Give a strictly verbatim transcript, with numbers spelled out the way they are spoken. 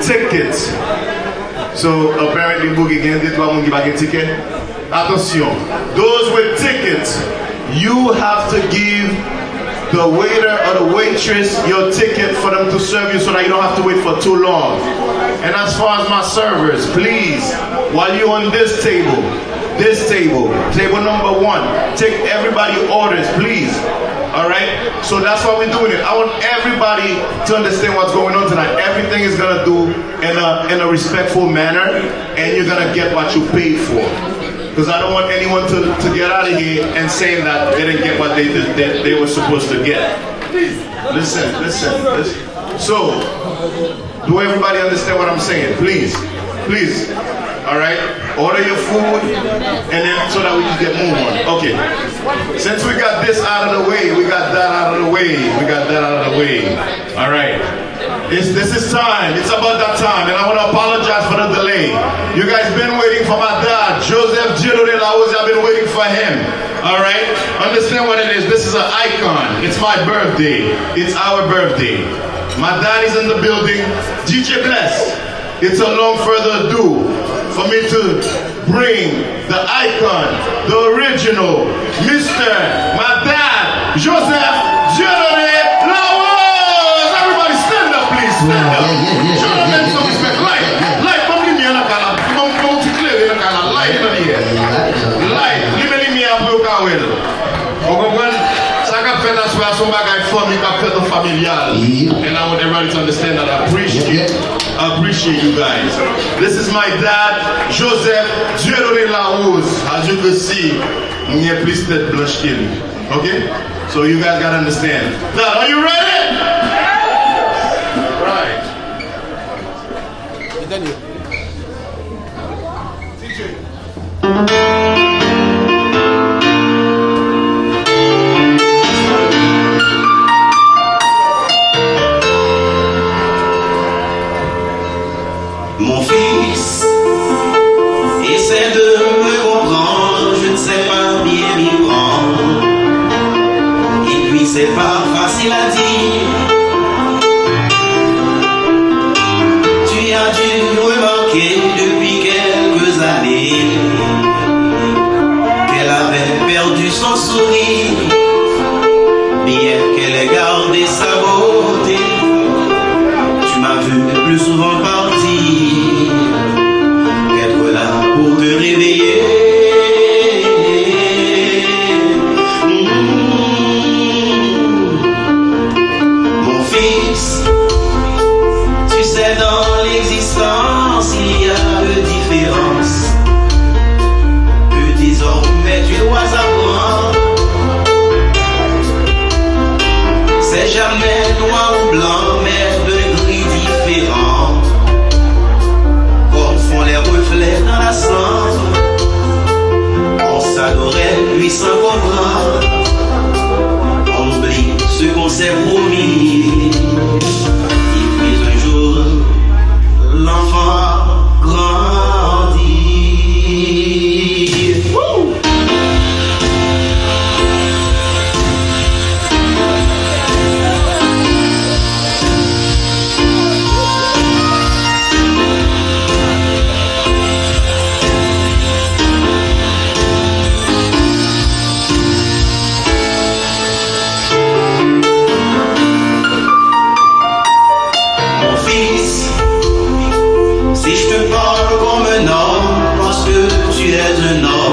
tickets. So apparently Boogie gen de twa moun ki pa gen tikè. Attention, those with tickets, you have to give the waiter or the waitress your ticket for them to serve you so that you don't have to wait for too long. And as far as my servers, please, while you on this table, this table, table number one, take everybody orders, please. All right? So that's why we're doing it. I want everybody to understand what's going on tonight. Everything is gonna do in a in a respectful manner, and you're gonna get what you paid for. Because I don't want anyone to, to get out of here and saying that they didn't get what they, they, they were supposed to get. Listen, listen, listen. So, do everybody understand what I'm saying? Please, please. All right? Order your food, and then so that we can get move on. Okay. Since we got this out of the way, we got that out of the way, we got that out of the way. All right. It's, this is time. It's about that time. And I want to apologize for the delay. You guys been waiting for my dad, Joseph Dieudonné Larose. I've been waiting for him. All right? Understand what it is. This is an icon. It's my birthday. It's our birthday. My dad is in the building. D J Bless, it's a long further ado for me to bring the icon, the original, Mister My Dad, Joseph Dieudonné Larose. Everybody stand up, please. Stand up. Show the man some respect. Light, light, ban m limyè nan kay la. Ban m, ban m ti klere nan kay la. Light nan limyè. Light, limen limyè a pou yo ka wè l. Ou konprann? Sa k ap fèt aswè a se yon bagay fanmi k ap fèt, an familyal. And I want everybody to understand that I appreciate, I appreciate you guys. This is my dad, Joseph Dieudonné Larose. As you can see, mwen gen plis tèt blanch ke li. Okay? So you guys gotta understand. Dad, are you ready? Right. Mon fils, essaie de me comprendre, je ne sais pas bien m'y prendre. Et puis c'est pas facile à dire. Tu as dû remarquer depuis quelques années qu'elle avait perdu son sourire, bien qu'elle ait gardé sa beauté. Tu m'as vu plus souvent partir qu'être là pour te réveiller. Mon fils, tu sais, dans l'existence, il y a peu de différence que désormais tu dois apprendre. C'est jamais noir ou blanc, mais degrés différents, comme font les reflets dans la cendre. On s'adorait, puis sans comprendre, on oublie ce qu'on s'est promis. Et puis un jour, l'enfant grandit. Wouh! Mon fils, si je te parle comme un homme, parce que tu es un homme,